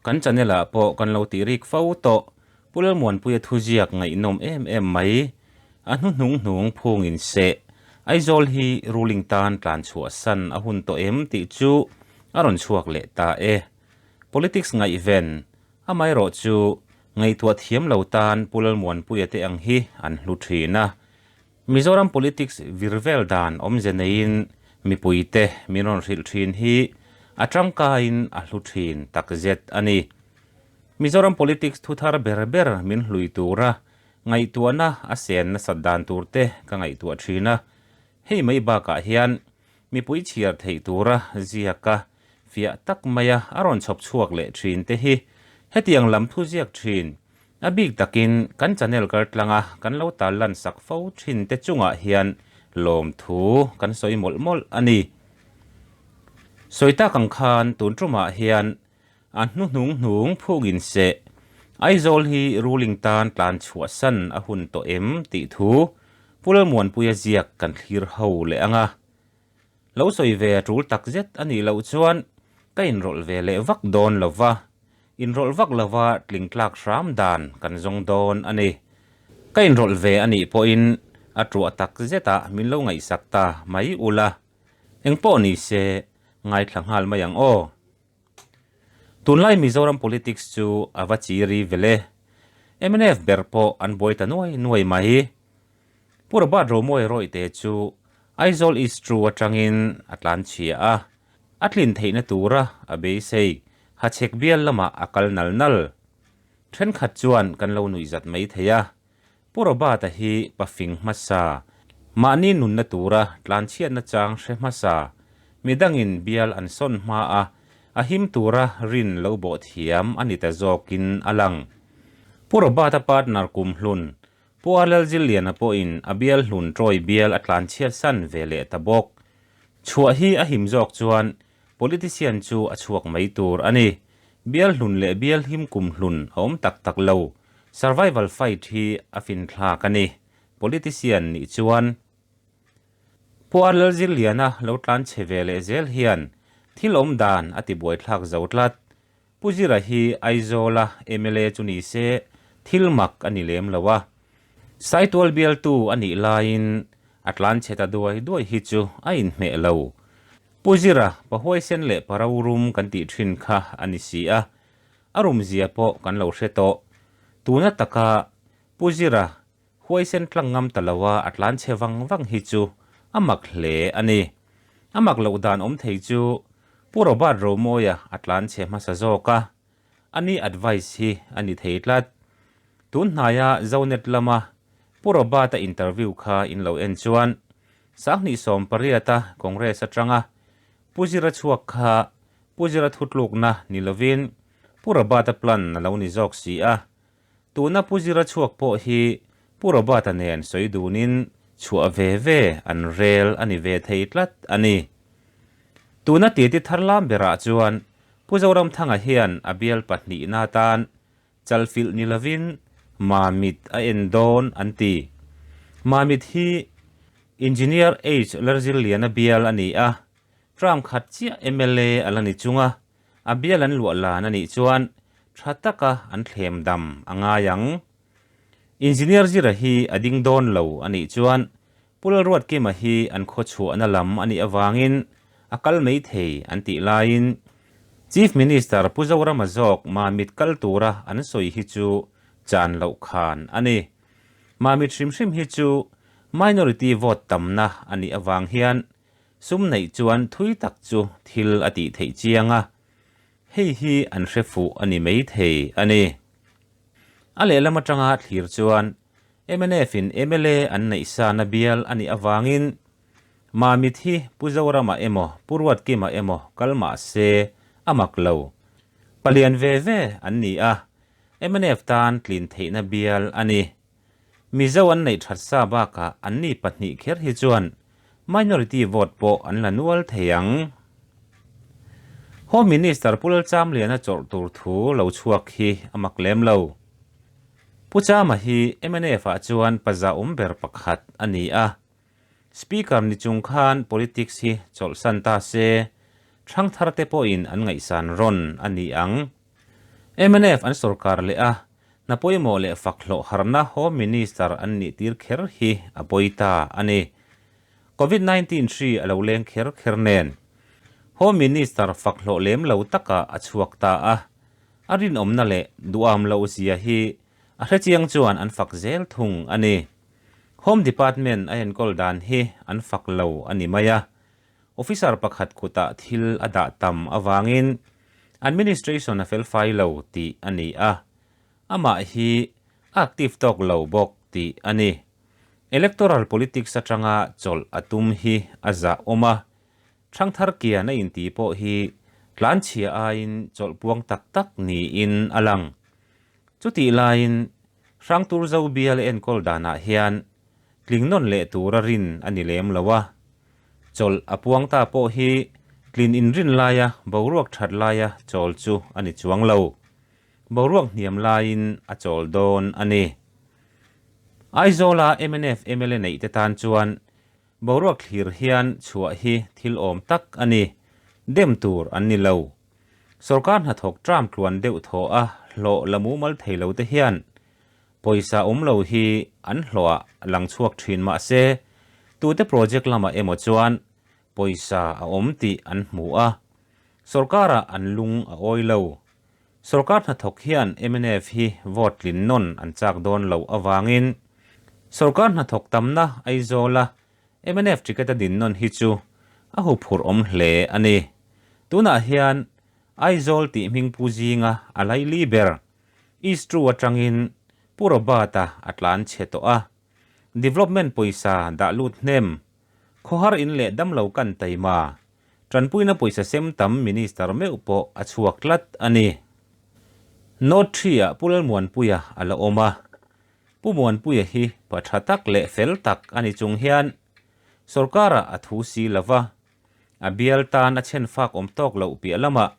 Kan channel ah pawh kan lo tih rik fo tawh. Pu Lalmuanpuia thuziak ngaihnawm em em mai. A hnuhnung hnung phung in seh. Aizawl hi ruling tan tlan chhuah san a hun tawh em tih chu a rawn chhuak leh ta e. Politics ngaihven amaherawh chu ngaihtuah thiam lo tan Pu Lalmuanpuia te ang hi an hlu thin a. Mizoram politics vir vel dan awmze neiin mipuite min rawn hrilh thin hi a tangkaiin a hlu thin takzet a ni. Mizoram politics thu thar ber ber min hlui tura ngaihtuahna a sen nasat dan tur te ka ngaihtuah thin a, hei mai bakah hian mipui chhiar theih tura ziaka fiah tak maia a rawn chhawp chhuak leh thin te hi hetiang lam thu ziak thin A bik takin kan channel kaltlanga kan lo tarlan sak fo thin te chungah hian lawmthu kan sawi mawlh mawlh a ni. Sawi tak ang khan tun tumah hian a hnuhnung hnung phungin seh Aizawl hi ruling tan tlan chhuahsan a hun tawh em tih thu Pu Lalmuanpuia ziak kan thlir ho leh ang a. Lo sawi ve a tul tak zet a nih loh chuan ka inrawlh ve leh vak dawn lo va, inrawlh vak lova tling tlak hram dan kan zawng dawn a ni. Ka inrawlh ve a nih pawhin a tuah tak zetah min lo ngaihsak ta mai ula, engpawh ni se ngaithla nghal mai ang aw. Tunlai Mizoram politics chu a va chiri vele. Mnf ber pawh an buai ta nuai nuai mai. Pu Robert Romawi Rawihte chu Aizawl East True atangin a tlan chhia a, a tlin theihna tura a beisei Hachhek bial lamah a kal nal nal. Thenkhat chuan kan lo nuihzat mai thei a, Pu Robert-a hi pafing hmasa, mahni nunna tura tlanchhiatna chang hre hmasa, midangin bial an sawn hma a, a him tura rin lo bawh thiam a ni ta zawkin a lang. Pu Robert-a partner kumhlun, Pu Arlalzilliana pawhin a bial hlun Troy bial a tlanchhiat san ve leh ta bawk. Chhuah hi a him zawk chuan politician chu a chhuak mai tur a ni. Bial hlun leh bial him kum hlun a awm tak tak lo. Survival fight hi a finthlak a ni. Politician nih chuan Pu Arlalzilliana lo tlanchhe ve leh zel hian thil awm dan a ti buaithlak zo tlat. Pu Zira hi Aizawla mla chu ni se thil mak a ni lem lo a. Saitual bialtu a nih laiin a tlanchhe ta duai duai hi chu a inhmeh lo. Pu Zira pahuaisen leh parorum kan tih thin kha a ni si a, a rumzia pawh kan lo hre tawh. Tuna taka Pu Zira Huaisen tlang ngam ta loa a tlanchhe vang vang hi chu a mak hle a ni. A mak loh dan awm thei chu Pu Robert Romawia a tlanchhe hmasa zawk a, ani advice hi a ni thei tlat. Tun hnaia Zonet lama Pu Robert-a interview kha in lo en chuan Sanghnih 18-a Congress atanga Pu Zira chhuak kha Pu Zira thutlukna ni lovin Pu Robert-a plan a lo ni zawk si a. Tuna Pu Zira chhuak pawh hi Pu Robert-a nen sawi dunin chhuah ve ve an rel a ni ve thei tlat a ni. Tuna titi thar lam berah chuan Pu Zoramthanga hian a bial pahnihna atan chalfilh ni lovin Mamit a en dawn an ti. Mamit hi Engineer H Larzirliana bial a ni a, term khat chiah mla a la ni chung a, A bial an luah lan a nih chuan tha taka an thlem dam a ngai ang. Engineer Zira hi a ding dawn lo a nih chuan Pu Lalruatkima hi an khawchhuahna lam a nih avangin a kal mai thei an tih laiin Chief Minister Pu Zorama zawk Mamit kal tura an sawi hi chu chan loh khan a ni. Mamit hrim hrim hi chu minority vote tamna a nih avang hian Sum neih chuan thui tak chu thil a tih theih chiang a, hei hi an hre fuh a ni mai thei a ni. A lehlam atanga thlir chuan mnf in mla an neih sana bial a nih avangin Mamit hi Pu Zorama emaw Pu Ruatkima emaw kal mah se a mak lo. Palian ve ve an ni a, mnf tan tlin theihna bial a ni. Mizo an neih that sa bakah anni pahnih kher hi chuan minority vote pawh an la nual thei ang. Home Minister Pu Lalchamliana chawrh tur thu lo chhuak hi a mak lem lo. Pu Chama hi mnf ah chuan paza awm ber pakhat a ni a. Speaker ni chung khan politics hi chawlhsan ta se, thangthar te pawhin an ngaihsan rawn a ni ang. Mnf an sorkar leh a, hna pawimawh leh fak hlawh harna Home Minister an nih tir kher hi a pawi ta a ni. Covid 19 hri a lo leng kher kher nen Home Minister fak hlawh lem lo takah a chhuak ta a, a rinawmna leh duham loh zia hi a hrechiang chuan an fak zel thung a ni. Home Department a enkawl dan hi an fak lo a ni mai a, Officer pakhat kutah thil a dah tam avangin administration a felfai lo tih a ni a, amah hi a active tawk lo bawk tih a ni. Electoral politics atanga chawlh a tum hi a zah awm a, Thangthar kian a inti pawh hi tlanchhia aiin chawlh puang tak tak niin a lang. Chutih laiin Hrangturzo bial enkawl danah hian tling nawn leh tura rin a ni lem lo a, chawlh a puang ta pawh hi tlin inrin laia boruak that laia chawl chu a ni chuang lo. Boruak hniam laiin a chawl dawn a ni. Aizawla mnf mla neih te tan chuan boruak thlir hian chhuah hi thil awm tak a ni, dem tur an ni lo. Sorkar hnathawk tram tluan deuh thaw a hlawh la mumal thei lo te hian Pawisa awm lo hi an hlawhah lang chhuak thin mah se, tute project lamah emaw chuan pawisa a awm tih an hmu a, sorkarah an lung a awi lo. Sorkar hnathawk hian mnf hi vote tlin nawn an chak dawn loh avangin sorkar hnathawk tamna Aizawla mnf ticket a din nawn hi chu a huphurh awm hle a ni. Tunah hian Aizawl tih hmingpu zinga a laili ber East True atangin Pu Robert-a a tlan chhe tawh a, Development pawisa dah lut hnem, khawhar in leh damlo kan taima, tanpuina pawisa sem tam Minister meuh pawh a chhuak tlat a ni. Note three-ah Pu Lalmuanpuia a la awm a, Pu Muanpuia hi pa tha tak leh fel tak a ni chung hian sorkarah a thu si lova, a bial tan a chhenfak awm tawk loh piah lamah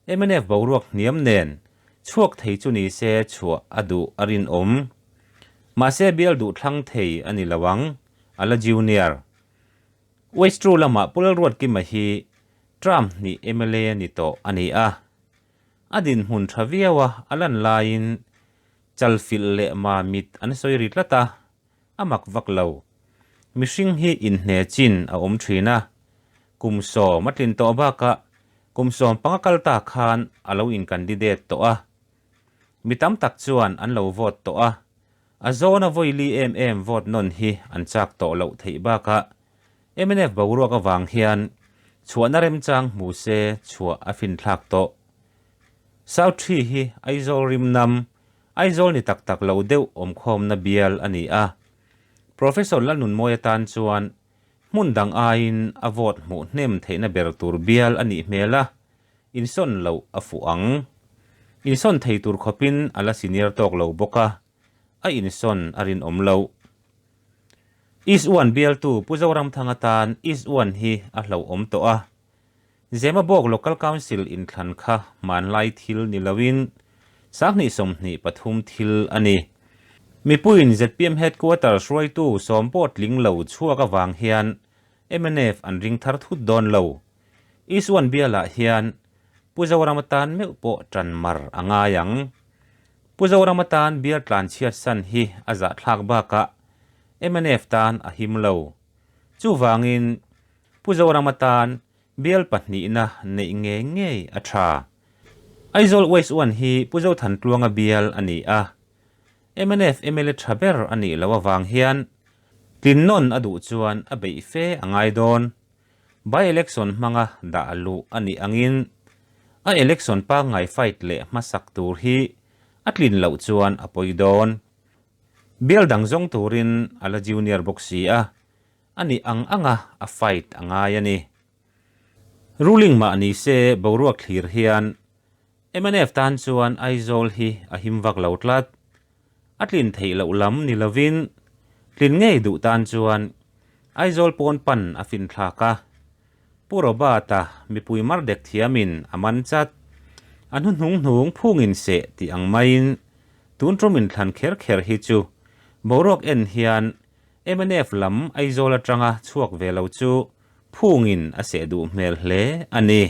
Mnf boruak hniam nen chhuak thei chu ni se chhuah a duh a rinawm. Mahse bial duh thlang thei a ni lo ang, a la junior. West True lamah Pu Lalruatkima hi term hnih mla a ni tawh a ni a. A dinhmun tha viau a a lan laiin chalfilh leh mamit an sawi ri tlat a, A mak vak lo. Mihring hi inhne chin a awm thin a, kum sawm a tlin tawh bakah kum 15 kal ta khan a lo in candidate tawh a. Mi tam tak chuan an lo vote tawh a, a zawna vawili em em vote nawn hi an chak tawh loh theih bakah mnf boruak avang hian chhuahna remchang hmu se chhuah a finthlak tawh. South Tree hi Aizawl rimnam Aizawl ni tak tak lo deuh awmkhawmna bial a ni a. Professor Lalnunmawia tan chuan hmun dang aiin a vote hmuh hnem theihna ber tur bial a nih hmel a, insawn loh a fuh ang. Insawn thei tur khawpin a la senior tawk lo bawk a, a insawn a rinawm loh. East One bialtu Pu Zoramthanga tan East One hi a hlauhawm tawh a, Zemabawk Local Council inthlan kha hmanlai thil ni loin 2023 thil a ni. Mipuiin zpm Headquarters hruaitu sawm pawh tling lo chhuak avang hian mnf an ring thar thut dawn lo. Isuan bialah hian Pu Zoram atan meuh pawh tan mar a ngai ang. Pu Zoram atan bial tlanchhiat san hi a zahthlak bakah mnf tan a him lo. Chuvangin Pu Zoram atan bial pahnihna neih ngei ngei a tha. Aizawl West One hi Pu Zothantluanga bial a ni a, mnf mla tha ber a nih loh avang hian tlin nawn a duh chuan a beih fe a ngai dawn. By election hmanga dah luh a nih angin a election pangngai fight leh hmasak tur hi a tlin loh chuan a pawi dawn. Bial dang zawng turin a la junior bawk si a, A nih ang anga a fight a ngai a ni. Ruling mah ni se boruak thlir hian mnf tan chuan Aizawl hi a him vak lo tlat. A tlin theih loh lam ni lovin tlin ngei duh tan chuan Aizawl pawn pan a finthlak a. Pu Robert-a mipui mar dek thiamin a man chat. A hnuhnung hnung phungin seh tih ang maiin tun tum inthlan kher kher hi chu boruak en hian Mnf lam Aizawl atanga chhuak ve lo chu phungin a seh duh hmel hle a ni.